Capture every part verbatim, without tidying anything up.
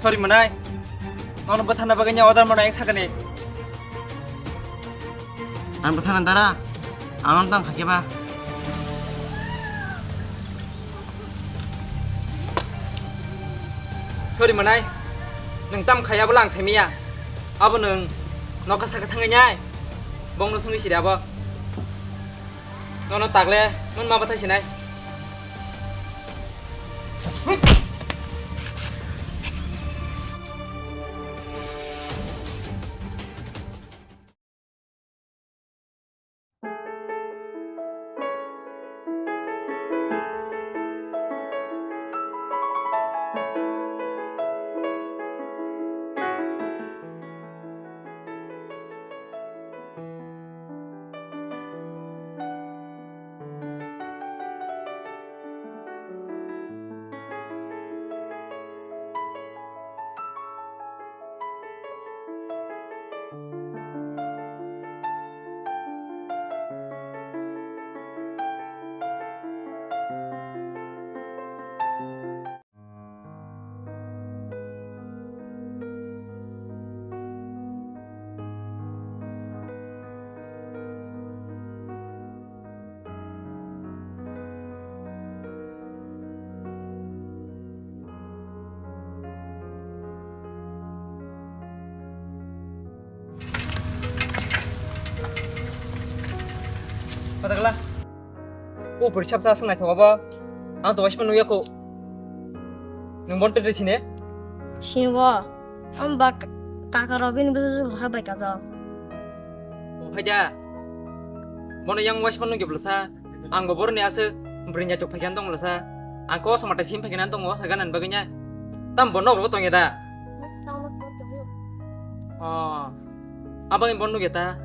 Sorry manai. Nono bwthana bagwi nya order mano ek sakani. Ang bwthana dara. Ang tam khaikhe ba. Sorry manai. Nwng tam khaya bwla ang saimanya. Abo nwng nokha saka thangwi nyai. Bongno songwi siri abo. Nono tagle mun ma bathai sinai. Patakla. O pori sab sa swngnai thogo bo. Ang to waisma nugya ko. Nwng bon tete sine? Sini bo. Ang ba kaka Robin busu ha bai kajo. O phaida. Bono yang waisma nugya bwlasa. Ang bo boroni aswk bwrwini achuk phaikhe tong bwlasa. Ang ko samata sim phaikhe tong o sagan bagwi nya. Tam bo nok rogo tongya da. Oh. Abang bon nugya ta.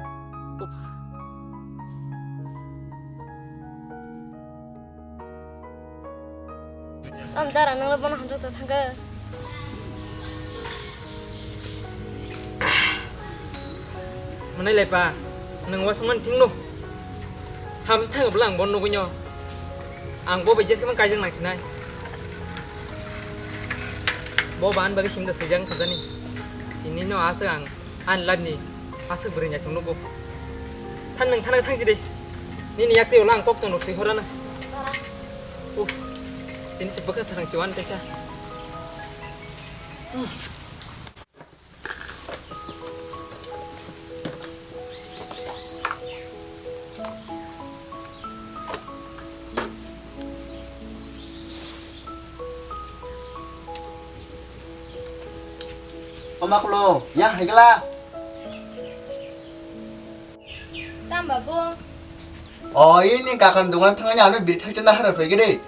Tam dara nang bono hanjo ta thangka. Manai lepa, nang wasman thingno. Hamsa thang bwla ang bon nugwi nyo. Ang bo bai jeskhe man kaijak nang sinai. Bo ban bagwi simda swijak khajani. Tini no aswk ang. Ani life ni aswk bwrwi naithok nugo. Than nwng thana thang jide. Nini yak tei ulo ang kok tongno swi horana. Uff. Tini se bwkha sarang chiwan tesa. Oma kulo, yang hai gela. Tam babu. O, ini kakan dungan thangani anu biri thakcha na harap lagi deh.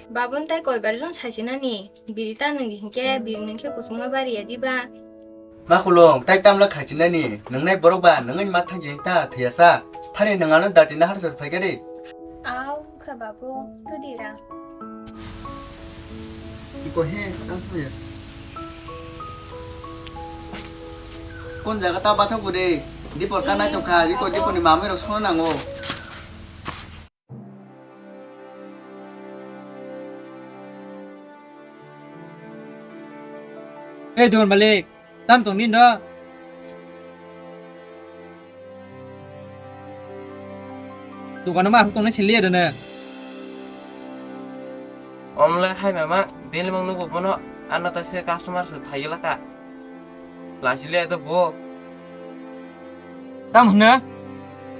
Babun tai koi bari rong sai sinani. Biri ta nung di hinkhe, biri nung khe kusuma bari ya diba. Ma kulung, tai tamla khachinani, nungnai borok ba, nungni ma thang jini ta thuyasa, thani nung ano datina har sor phaikari. Au, kha babu, tudi ra. Iko he, tang thuyas. Kon jaga ta bathok bode, dipor kanai tongkha, iko dipor ni mamai rok sono nango. Ei, dogan malik, tam tong nini do? Dogano ma aswk tongnai siliya rwno. Omle hai mama, daily mang nugo bono, ano ta se customer se phai gela ka. Lachiliya to bo. Tam hwno?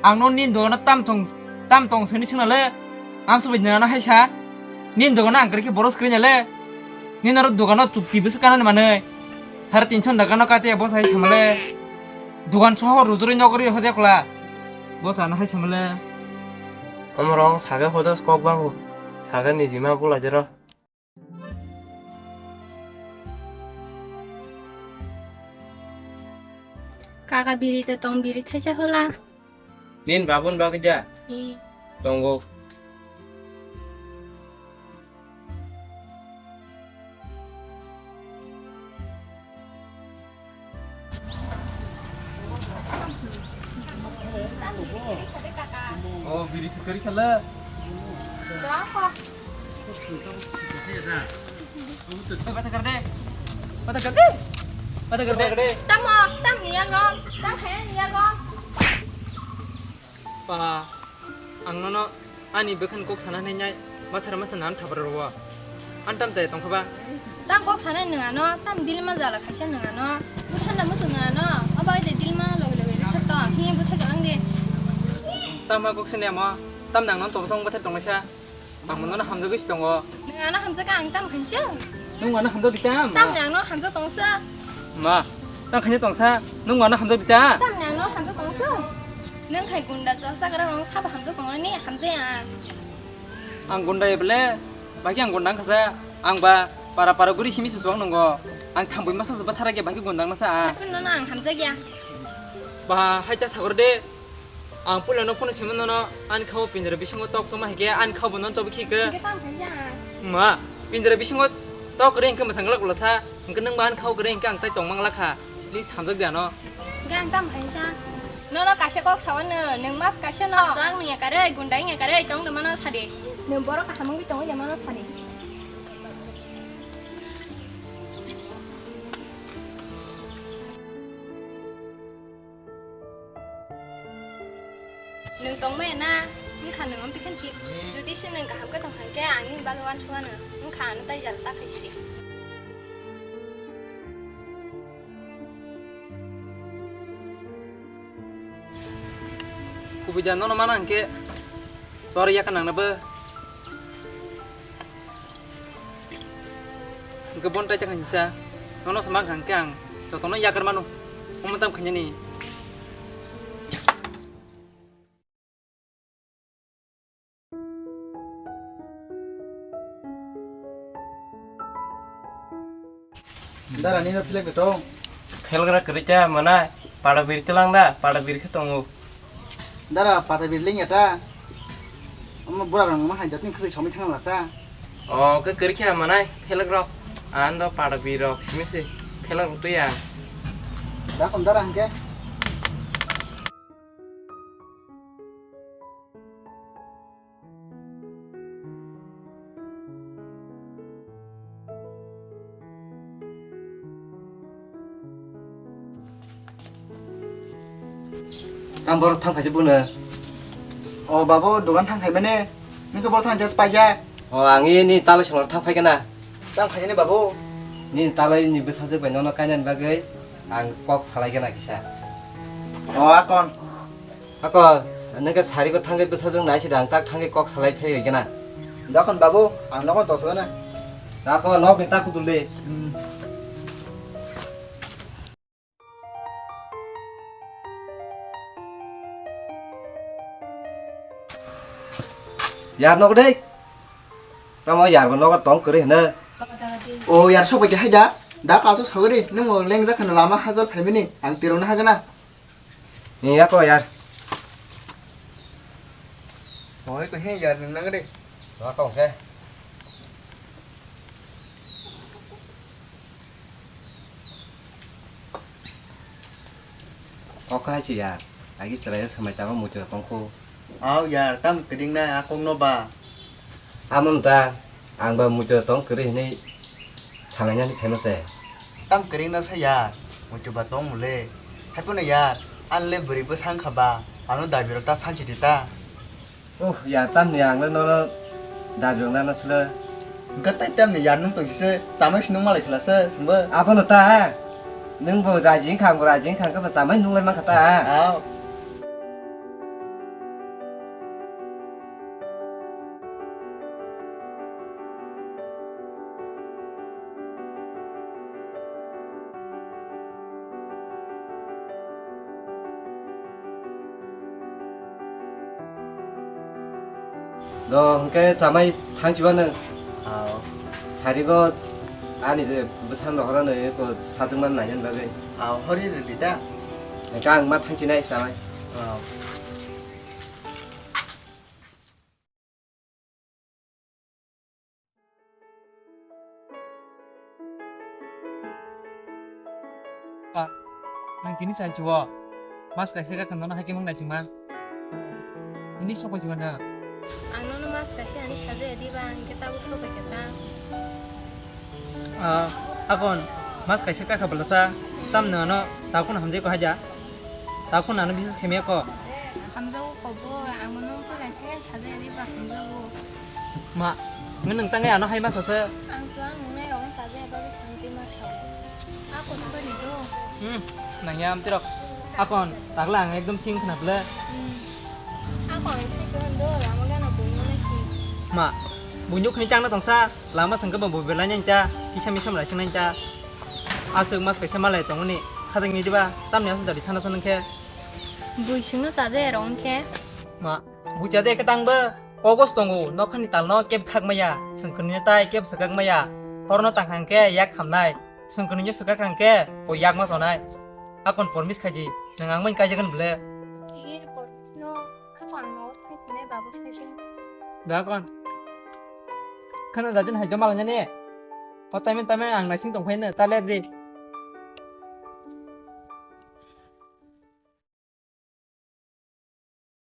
Ang no nini dogano tam tong, tam tong sini singna le. Ang subai nana hai sa. Nini dogano ang kri khe boros kri le. Nini aro dogano chukti bwswk kanani manwi. Sare tinso dogano kate bo sai samale. Dogan soho rujuri nogori hoje kla. Bo sana hai samale. Omorong sage hodas kok bangu. Sage nijima bula jero. Kaka biri te tong biri thaisa hola. Nin babun bagwi da? Hmm. Tongo. Oh, biri sekali khala. Berapa? Bata kar de. Bata kar de. Bata kar de. Tamo, tam ni yak rom, tam khe ni yak rom. Pa, ang nono ani bwkhani kok sana hinwi nai, mathar masa nan thabra rwo. An tam chaya tongkha ba? Tam kok sana nung ano, tam dilma jala khaisa nung ano. Buthanda musu nung ano, obo de dilma logi logi rikha to, hiye butha galang de. Tam ha kok sani amo, tam nang non tobosong bwthar tongnaisa. Ang mono hamjagwi si tongo. Nung ano hamjaga ang tam khaisa. Nung ano hamjagwi tam? Tam nang no hamjag tongsa. Ma, tang khaina tongsa, nung ano hamjak di ta? Tam nang no hamjak tongsa. Nung khai gunda chwla sagra rong sabo hamjak tongani hamjaya. Ang gunda ebele, baki ang gunda khasa, ang ba para para guri simi susuang nungo. Ang thambui masa jeba thara ge baki gunda masa a. Kun no ang hamjak ya. Ba, hai ta sagor de. Ang puila no phone sima nono, ani khao pinjra bisingo tok choma hai khe, ani khao bo non chobo khi khe. Hingke tam khaisa. Ma, pinjra bisingo tok kwrwi hingke mwsang glak glasa, hingke nung ba ani khao kwrwi hingke ang tai tong mang lakha. Please hamjak di ano. Hingke ang tam khaisa. Nono kaisa kok sawa no, nung mas kaisa no. Chwng ni yakarwi, gundai ni yakarwi, tong de mano sadi. Nung borok kaham wngwi tongwi de mano sadi. Nwng tongmaya na? Wngkha nwng amtwi khe thik. Jodi se nwng kaham khe tong kha khe ang nini bagwi uansuk anw. Wngkha ano tai jala ta khaisidi. Kubui da nono mana hwnkhe chwrwi yakha nangna bo. Hwnkhe bon tai ta khainsa, nono se mankha hwnkhe ang jotono yakarmano, omo tamo khainani. Dara nino philak de tong. Phelgra kwrwi cha mana, pada biri telang da, pada biri khe tongo. Dara pata birling ya ta. Omo bura rong ma hai jatni khri somai thang la sa. O ke kiri khe manai phelak rok. Ando pata birok simi se phelak rok tuya. Da kon dara hangke. Tam borok thang khaisa buno. O babu, dogan thang khai mane. Nini borok thang jas paijak. O, ang ini talai songor thang phai kana. Tam khai ni babu. Nini talai ni bwsajwk bai nono kainani bagwi ang kok salai kana kisa. O, akon. Ako, nokhe sari ko thangwi bwsajwk nai sida ang tak thangwi kok salai phai gana. Dokon babu, ang nokon tosgana. Ako, nok ni tak kutul de. Hmm. Yar nok de. Tamo yar bo nok tong kwrwi hwno. O yar sok bai hai da. Da ka sok sogri, nung lengjak khana lama hajar phaimani, ang tirona hagana. Ni ya ko yar. Oi ko he yar nang nang de. Wa ko he. Kok hai si yar. Agi chwrai swmai tamo muchung tong kho. Au yar, tam kwding nai a kok no ba. Amo ta, ang ba muitu tong kwrwi hinwi salainani phaima se. Tam kwrwi no sa yar, muitu ba tong mole. Haiphano yar, ang le bwrwi bwsa wngkha ba, ano dabi rok ta sanchi di ta. Uh, yar tamni ang le nono dabi rok nana sle. Hwnkhe tai tamni yar nwng tong sise, chamai se nwng malai khlase, sumbo. Abono ta, nwng bo raji wngkha, ang bo raji wngkha, hwnkhe bo chamai nunglai mankha ta. Au. Do, hwnkhe chamai thangchiba nwng. Ao. Sarigo ani je bwsa nohoro no eko sajwkmani nainani bagwi. Ao, hori rwdi ta. Hwnkhe ang ma thangchinai chamai. Ao. Pa, nang tini chai chuo. Mas kaisa ka kandona hake mang naisingma. Ini sok pai chuo na. Ang nono mas Kaisa ani sajaya diba, hingke tabuk sobai khe ta. Ah, akon, mas kaisa kakha belasa, tam nang ano, takhun hamjai ko haja. Takhun ano bisis khemya ko. Hamjago kobo, ang bono wngkha lai khe sajaya diba hamjago. Ma, nang tangwi ano hai masa se. Ang suang nungnai rok sajaya bagwi santi ma sao. Ako sori do. Hmm, nangya amtirok. Akon, tagla ang ekdom thing khna ble. Hmm. Ako ang thai ko do, lama gana bung nai si. Ma, bung juk khni chang na tongsa, lama sengke bo bo belai nang ta, kisa misam lai sing nang ta. Aswk mas kaisa malai tongoni, khatang ni diba, tamni aswk jari thana sanang khe. Bui singno sajaya rok wngkhe. Ma, bui chaja ekhe tang bo, kogos tongo, nokhani talno keb khak maya, sengkrini tai keb sakak maya, horno tang hangke yak khamnai. Sengkrini sakak hangke, o yak ma sonai. Akon promise khaidi, nang ang mai kaijagan ble. Hir promise no, ako ang no thai sinai babu sai. Da kon. Khana da din hai jamal ngani. O tamen tamen ang naising tongphai no, ta le di.